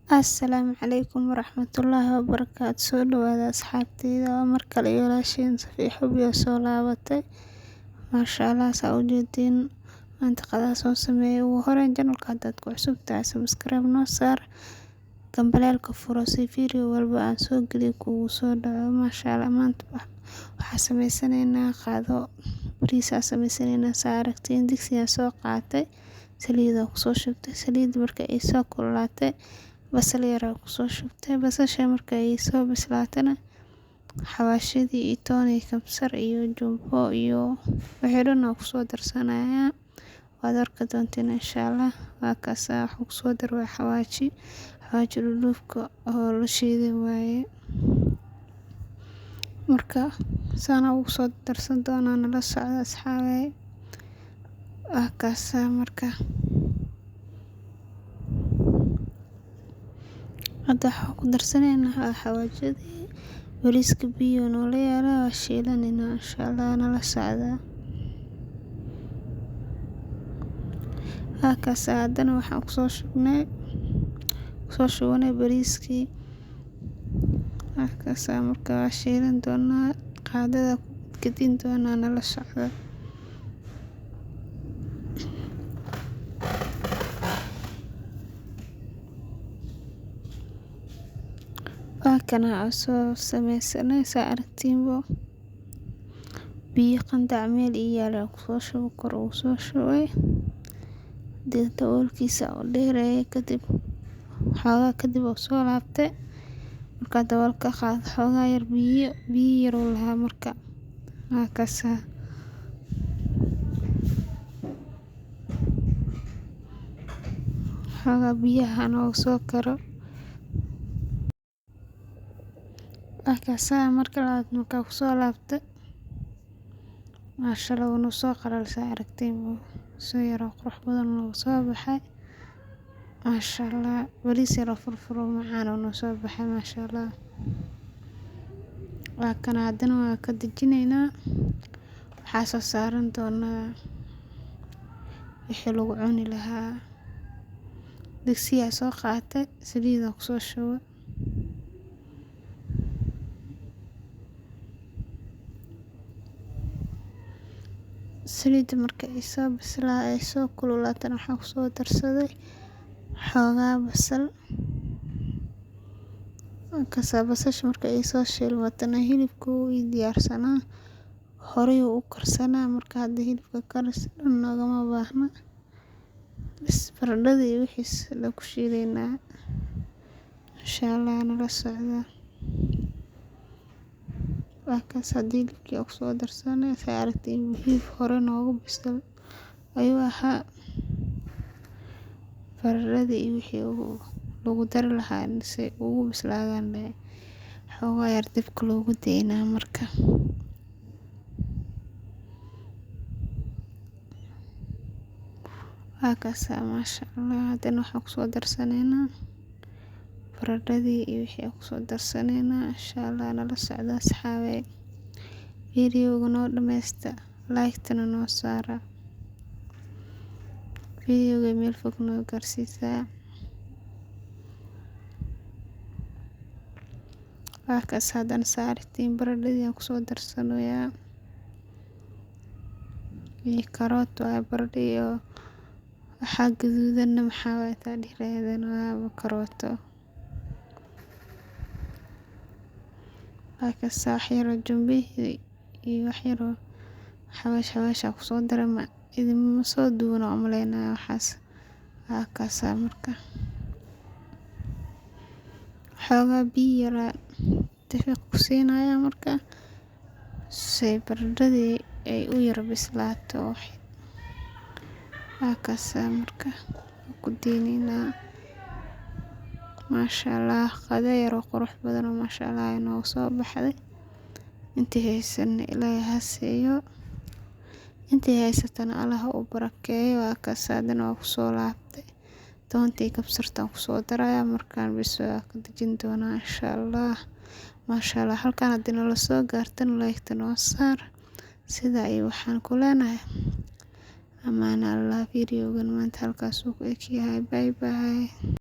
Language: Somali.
Asalaamu calaykum waraxmatullaahi wabarakaatu. Soo dhawaada asxaabteyda, waa mar kale iyo walaashiin Safiya Xubbi oo soo laabatay. Maasha Allah, saa u jeediin maanta qadada soo sameeyay. Ugu horeyn, channelka haddaad ku cusub tahay, subscribe noo saar, gambaleelka furo si video walba aan soo geliyo kugu soo dhaco. Maasha Allah, maanta waxaa sameysanaynaa qado, bariis aa sameysanaynaa. Saa aragtiin, digsigaa soo qaatay, saliid kusoo shubtay. Saliid marka ay soo kululaatay, basal yar aa kusoo shubtay. Basasha marka ay soo bislaatana, xawaashadii iyo toon iyo kabsar iyo jumbo iyo wixii dhan aa kusoo darsanayaa, waad arki doontiin insha Allah. Waa kaasa, waxaan kusoo daray xawaaji, xawaaji dhudhuubka oo la shiiday waaye. Marka saana ugu soo darsan doonaa, nala socda asxaabey. Waa kaasa. Marka hadda waxaan ku darsanaynaa xawaajadii. Bariiska biyo noola yaala, waa shiilanaynaa insha Allah, nala socda. Waa kaasa, haddana waxaan kusoo shubanay bariiskii. Waa kaasa, marka waa shiilan doonaa, qaadada ku gedin doonaa, nala socda. Waa kana oo soo sameysanay, saa aragtiinbo. Biyo qandac meel ii yaala kusoo shubo, kor ugu soo shubay. Dee daboolkiisa u dheereeyay, kadib xoogaa kadib oo soo laabtay. Markaa daboolka qaad, xoogaa yar biyo biyo yar uu lahaa. Marka waa kaasa. Xoogaa biyaha noogu soo karo. Waa kaasa, marka labaad markaa kusoo laabtay, maasha Allah, wuu soo qalal, saa aragtiin, soo yaro qurux badan noogu soo baxay. Maasha Allah, bariis yaro furfuro macaan oo noo soo baxay, maasha Allah. Waa kana, haddana waa ka dejinaynaa, waxaa soo saaran doonaa wixii lagu cuni lahaa. Digsiyaa soo qaatay, saliida kusoo shubay. Saliida marka ay soo bislaa, ay soo kululaatana, waxaan kusoo darsaday xoogaa basal. Markaasa basasha marka ay soo shiilmatana, hilibka wuu ii diyaarsanaa, horey u karsanaa. Marka hadda hilibka karis dhan noogama baahna, bas baradhada iyo wixiis la ku shiilaynaa insha Allah, nala socda. Waa kaas, haddii hilibkii kusoo darsanay, saa aragtiin, hilib hore noogu bisil ayuu ahaa. Baradhadii iyo wixii lagu dari lahaa si ugu bislaadaan, xoogaa yar dibka loogu daynaa. Marka waa kaasa, maasha Allah. Haddana waxaan kusoo darsanaynaa baradhadii iyo wixii kusoo darsanaynaa insha Allah, nala socda asxaabey. Videoga noo dhameysta, like-tana noo saara, videoga meel fog noo gaarsiisaa. Waa kaas, haddana saa aragtiin, baradhadii aan kusoo darsanayaa iyo karoot waaye. Baradho iyo waxaa gaduudanna maxaa waaye? Taa dhihi lahaydeen waa karooto. Waa kaas, wax yaroo jumbihii iyo wax yaroo xawaash xawaash aa kusoo daray, ma idinma soo duwan oo umaleynaya waxaas. Waa kaasa, marka xoogaa biyo yaraa dafiq ku siinaya marka say baradhadii ay u yara bislaato. Waa kaasa, marka ku deynaynaa. Maasha Allah, qado yaroo qurux badan oo maasha Allah inoogu soo baxday. Intii haysan Ilaahay ha siiyo, intii haysatana Allah u barakeeyo. Waa kaas, haddana waa kusoo laabtay, toontii kabsartaan kusoo daraya. Markaan bis waa ka dejin doonaa insha Allah. Maasha Allah, halkaan haddii nala soo gaartana, like-ta noo saar. Sidaa iyo waxaan ku leenahay amaana Allah. Videogan maanta halkaasuu ku eg yahay. Bye bye.